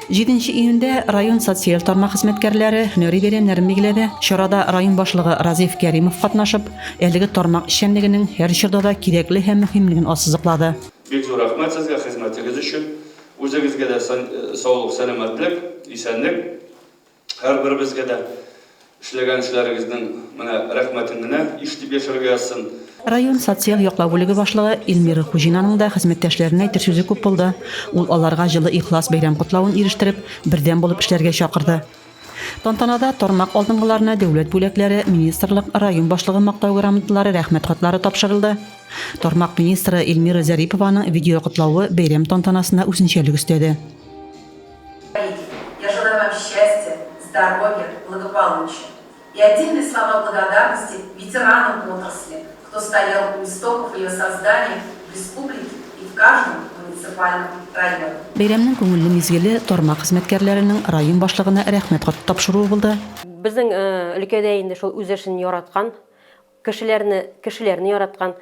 Җиденче июньдә район социаль тармак хезмәткәрләре һөнәри бәйрәмнәрен билгеләде. Чарада район башлыгы Разиф Кәримов катнашып, әлеге тармак эшчәнлегенең һәр чорда да кирәкле һәм мөһимлеген ассызыклады. Бик зур рәхмәт сезгә хезмәтегез өчен. Үзегезгә дә саулык, сәламәтлек, исәнлек. Һәрберебезгә дә эшләгән эшләрегезнең менә рәхмәтен генә ишетеп яшәргә язсын. Район социаль яклау бүлеге башлыгы Эльмира Хуҗинаның да хезмәттәшләренә әйтер сүзе күп булды. Ул аларга җылы ихлас бәйрәм котлавын ирештереп, бердәм булып эшләргә чакырды. Тантанада тармак алдынгыларына дәүләт бүләкләре, министрлык, район башлыгы мактау грамоталары, рәхмәт хатлары тапшырылды. Тармак министры Эльмира Зарипованың видеокотлавы бәйрәм тантанасына үзенчәлек өстәде. Коллеги, я желаю вам счастья, здоровья, благополучия. И отдельные слова благодарности ветеранам отрасли, кто стоял у истоков ее создания в республике и в каждом муниципальном районе. Бәйрәмнең күңелле мизгеле тармак хезмәткәрләренең район башлыгына Рәхмәт хаты тапшыруы булды. Безнең өлкәдә инде шул үз эшен яраткан, кешеләрне, кешеләрне яраткан,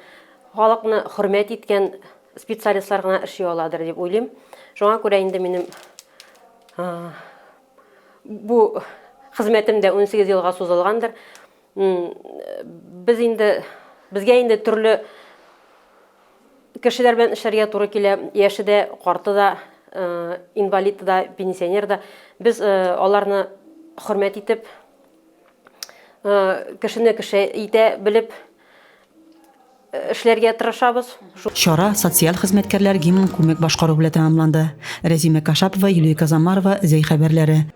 халыкны хөрмәт иткән специалистлар гына эшли аладыр дип уйлыйм. Шуңа күрә инде минем бу хезмәтем дә 18 елга сузылгандыр. Без инде безгә инде төрле кешеләр белән эшләргә туры килә, яше дә, карты да, инвалид да, пенсионер да. Без аларны хөрмәт итеп, кешене кеше итә белеп эшләргә тырышабыз. Чара социаль хезмәткәрләр гимнын күмәк башкару белән тәмамланды. Рәзимә Кашапова, Юлия Казамарова, Зәй хәбәрләре.